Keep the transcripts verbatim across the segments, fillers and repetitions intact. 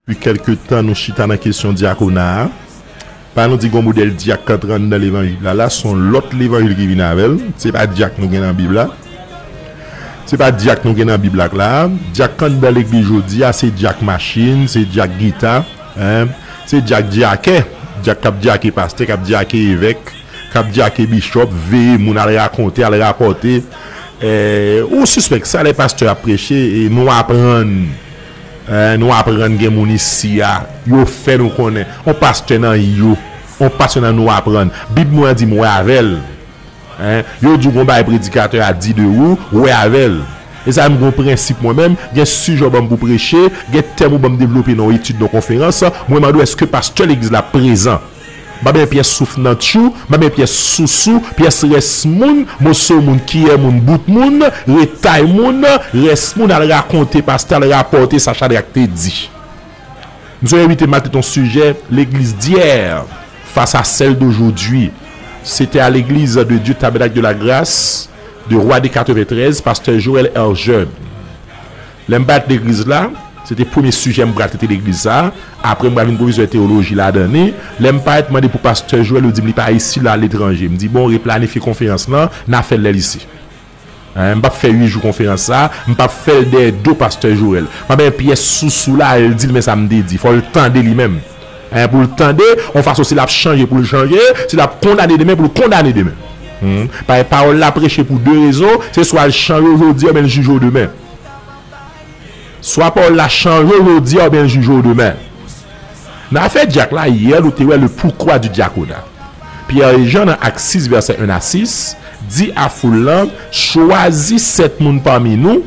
Depi kèlke tan, nou chita nan kesyon dyakona a. Pa nou di gon modèl dyak k antre anndan levanjil la, la, se yon lòt levanjil ki vin avè l. Se pa dyak nou gen nan Bib la. Se pa dyak nou gen nan Bib la k la. Dyak k anndan legliz jodi a, se dyak machin, se dyak gita, en. Se dyak dyakè. Dyak k ap dyake pastè, k ap dyake evèk, k ap dyake bichòp, veye moun al rakonte, al rapòte. Eh, ou sispèk sa lè pastè ap preche, e nou aprann, eh, nou aprann gen moun isi a, yo fè nou konnen. On pastè nan yo, on pastè nan nou aprann. Bib mwen an di m wè avè l. En, yo di w gon bagay predikatè a di de ou, wè avè l. E sa m gon prensip mwen menm, gen sijè w ban m pou preche, gen tèm ou ban m devlope nan yon etid, nan yon konferans, mwen mande w èske pastè legliz la prezan. M pa bezwen pyès souf nan tchou, m pa bezwen pyès sousou, pyès rès moun, moso moun, kiyè moun, bout moun, retay moun, rès moun al rakonte pastè, al rapòte sa Chadrak te di. M sonje envite m al trete yon sijè, l'église d'hier face à celle d'aujourd'hui. C'était à l'église de Dieu Tabernacle de la Grâce de Roi de quatre-vingt-treize, pastè Joël Hergé. Lè m parèt legliz la, se te premye sijè m pral trete legliz sa. Apre m pral vin pwofesè teyoloji ladan li. Lè m parèt mande pou pastè Joël, yo di m li pa isi la, aletranje. M di bon, replanifye konferans lan, n a fè l lè l isi. Hein, m p ap fè uit jou konferans sa, m p ap fè l dèyè do pastè Joël. M ap bay pyès sousou la, al di l men sa m te di. Fò l tande li menm. Hein, pou l tande, yon fason si l ap chanje pou l chanje, si l ap kondane demen pou l kondane demen. Hmm. Paske pawòl la preche pou de rezon, se swa l chanje w jodi a oubyen l jije w demen. Swa pawòl la chanje w jodi a oubyen l jije w demen. Nan afè dyak la, yè nou te wè le pourquoi du diaconat. Pyè e Jan nan Ak sis, vèsè en a sis, di a foul lan, chwazi sèt moun pami nou,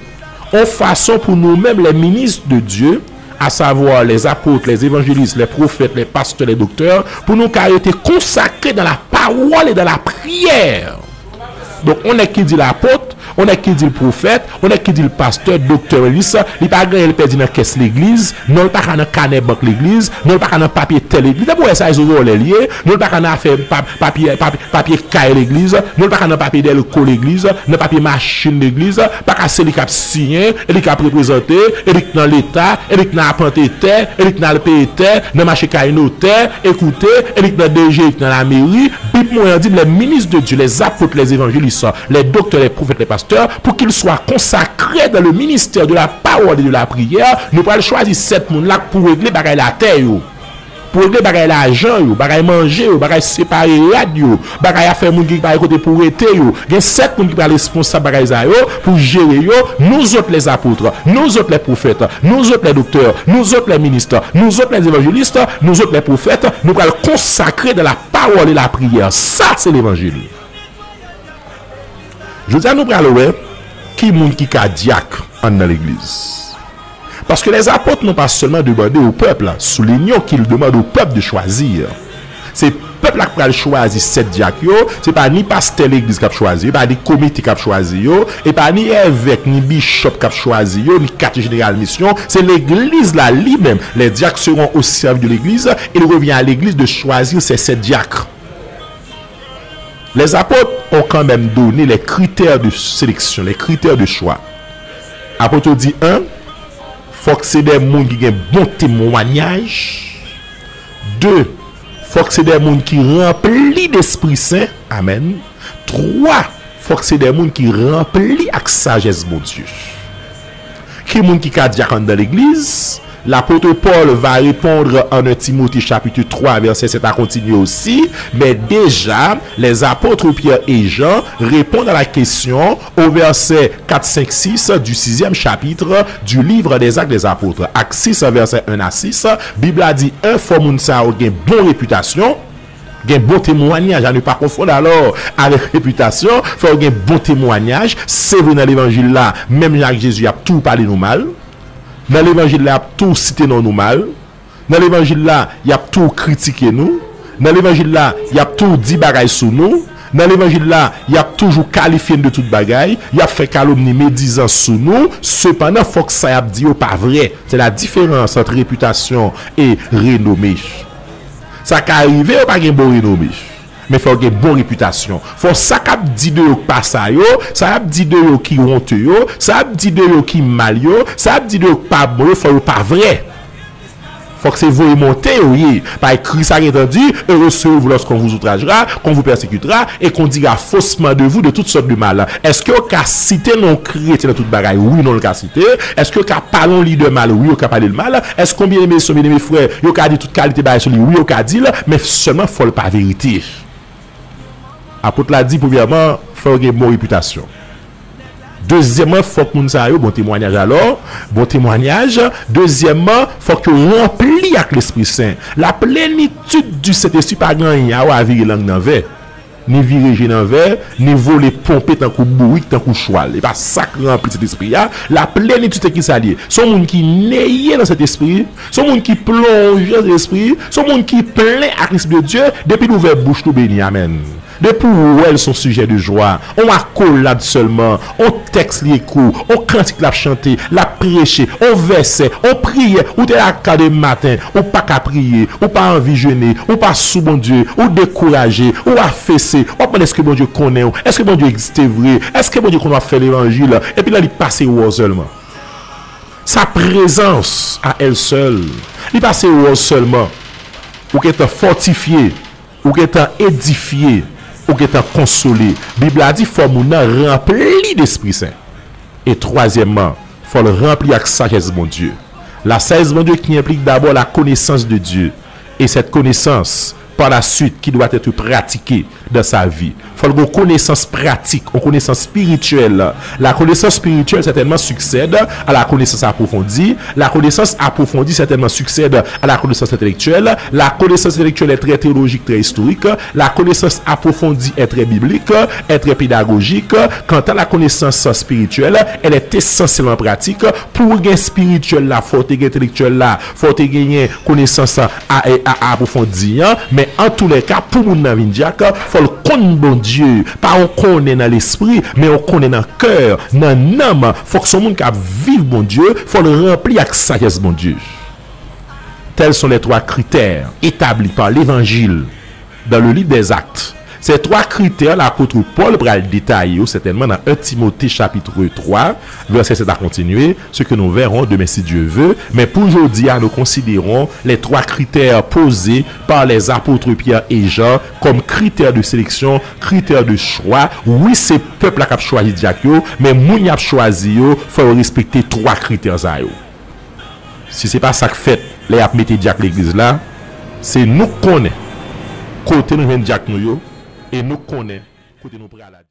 yon fason pou nou menm, les ministres de Dieu, à savoir les apôtres, les évangélistes, les prophètes, les pasteurs, les docteurs, pou nou ka rete konsakre dans la parole et dans la prière. Donk, on nèg ki di l apot, on nèg ki di l pwofèt, on nèg ki di l pastè, doktè, evanjelis, li pa gen anyen l pèdi nan kès legliz, non l pa ka nan kanè bank legliz, non l pa ka nan papye tè legliz. Depi w wè sa, se vòlè l ye, non l pa ka nan afè pa-, papye, papye, papye kay legliz, non l pa ka nan papye dèlko legliz, nan papye machin legliz, pa ka se li k ap siyen, e li k ap reprezante, e li k nan leta, e li k nan apante tè, e li k nan al peye tè, nan mache kay notè, e koute, e li k nan D G, e li k nan lameri. Bib mwen an di m, les ministres de Dieu, les apôtres, les évangélistes, les docteurs, les prophètes, les pasteurs, pour qu'ils soient consacrés dans le ministère de la parole et de la prière, nou pral chwazi sèt moun la pou regle bagay latè yo. Pou regle bagay lajan yo, bagay manje yo, bagay separe rad yo, bagay afè moun ki pa gen kote pou rete yo. Gen sèt moun ki pral responsab bagay sa yo, pou jere yo, nous autres les apôtres, nous autres les prophètes, nous autres les docteurs, nous autres les ministres, nous autres les évangélistes, nous autres les prophètes, nou pral konsakre dans la parole et la prière. Sa se levanjil. Jodi a nou pral wè ki moun ki ka dyak anndan legliz. Parce que les apôtres n'ont pas seulement demandé au peuple, soulignons qu'ils demandent au peuple de choisir. Se pèp la k pral chwazi sèt dyak yo, se pa ni pastè legliz k ap chwazi yo, e pa ni komite k ap chwazi yo, e pa ni evèk, ni bichòp k ap chwazi yo, ni katye jeneral misyon, se legliz la li menm. Les diacres seront au service de l'église, il revient à l'église de choisir ses sept diacres. Les apôtres ont quand même donné les critères de sélection, les critères de choix. Apot yo di, en, fòk se de moun ki gen bon temwayaj. De, fòk se de moun ki ranpli Lespri Sen. Amèn. Twa, fòk se de moun ki ranpli ak sajès Bondye. Ki moun ki ka dyak anndan legliz? L'apôtre Paul va répondre en un Timothée chapitre trois, verset sept à continuer aussi, mais déjà, les apôtres Pierre et Jean répondent à la question au verset quatre, cinq, six du sixième chapitre du livre des Actes des Apôtres. Ak sis, vèsè en a sis, Bib la di, en, fò moun sa yo gen bon repitasyon, gen bon temwayaj, à ne pas confondre alors avec réputation, fò yo gen bon temwayaj, se vre nan levanjil la, menm jan ak Jezi, y ap toujou pale nou mal, nan levanjil la, y ap toujou site non nou mal, nan levanjil la, y ap toujou kritike nou, nan levanjil la, y ap toujou di bagay sou nou, nan levanjil la, y ap toujou kalifye n de tout bagay, y ap fè kalomni, medizans sou nou, sepandan, fòk sa y ap di yo pa vrè. C'est la différence entre réputation et renommée. Sa ka rive yo pa gen bon renome, men fò yo gen bon repitasyon. Fò sa k ap di de yo k pa sa yo, sa y ap di de yo ki wonte yo, sa y ap di de yo ki mal yo, sa y ap di de yo k pa bon yo, fò yo pa vrè. Fòk se voye monte yo ye. Paske Kris a gentan di, heureux serez-vous lorsqu'on vous outragera, qu'on vous persécutera, et qu'on dira faussement de vous de toutes sortes de mal. Èske yo ka site non kretyen nan tout bagay? Wi, non, l ka site. Èske yo ka pale yon lidè mal? Wi, yo ka pale l mal. Èske yon byeneme sè, yon byeneme frè, yo ka di tout kalite bagay sou li? Wi, yo ka di l, men sèlman fò l pa verite. Apot la di, premyèman, fò yo gen bon repitasyon. Dezyèmman, fòk moun sa yo, bon temwanyaj alò, bon temwanyaj. Dezyèmman, fòk yo ranpli ak Lespri Sen. La plénitude du Saint-Esprit pa gen anyen a wè a vire lang nan vè, ni vire je nan vè, ni vole ponpe tankou bourik, tankou chwal. E pa sa k ranpli Sentespri a. La plénitude se ki sa l ye? Se yon moun ki neye nan Sentespri, se yon moun ki plonje nan Sentespri, se yon moun ki plen ak Lespri de Dye, depi l ouvè bouch li w beni, amèn. Depi w wè l se yon sijè de jwa, yon akolad sèlman, yon tèks li ekri w, yon kantik l ap chante, l ap preche, yon vèsè, yon priyè, ou te la kat de maten, ou pa ka priye, ou pa anvi jene, ou pa sou Bondye, ou dekouraje, ou afese, w ap mande èske Bondye konnen w, èske Bondye egziste vre, èske Bondye konn w ap fè levanjil, epi la li pase wè w sèlman. Sa prezans a èl sèl, li pase wè w sèlman, ou gentan fòtifye, ou gentan edifye, ou gentan konsole. Bib la di fò moun nan ranpli Lespri Sen. E twazyèmman, fò l ranpli ak sajès Bondye. La sagesse de Dieu qui implique d'abord la connaissance de Dieu. Et cette connaissance, par la suite, qui doit être pratiquée dans sa vie. Fò l gen yon konesans pratik, yon konesans espirityèl. La connaissance spirituelle certainement succède à la connaissance approfondie. La connaissance approfondie certainement succède à la connaissance intellectuelle. La connaissance intellectuelle est très théologique, très historique. La connaissance approfondie est très biblique, est très pédagogique. Quant à la connaissance spirituelle, elle est essentiellement pratique. Pou w gen espirityèl la, fò w te gen entelektyèl la, fò w te genyen konesans a, a, a apwofondi an. Men antoulèka, pou moun nan vin dyak, fò l konn Bondye. Pa yon konnen nan lespri, men yon konnen nan kè, nan nanm. Fòk se yon moun k ap viv Bondye, fò l ranpli ak sajès Bondye. Tels sont les trois critères établis par l'Évangile dans le livre des Actes. Ces trois critères, lapot Pòl pral detaye yo sètènman nan en Timote chapitre trois, verset sept à continuer, ce que nous verrons demain si Dieu veut. Men pou jodi a, nous considérons les trois critères posés par les apôtres Pierre et Jean comme critères de sélection, critères de choix. Wi, se pèp la k ap chwazi dyak yo, men moun y ap chwazi yo, fò yo respekte twa kritè sa yo. Si se pa sa k fèt lè y ap mete dyak legliz la, se nou k konnen kote nou jwenn dyak nou yo, e nou k konnen kote nou pral a.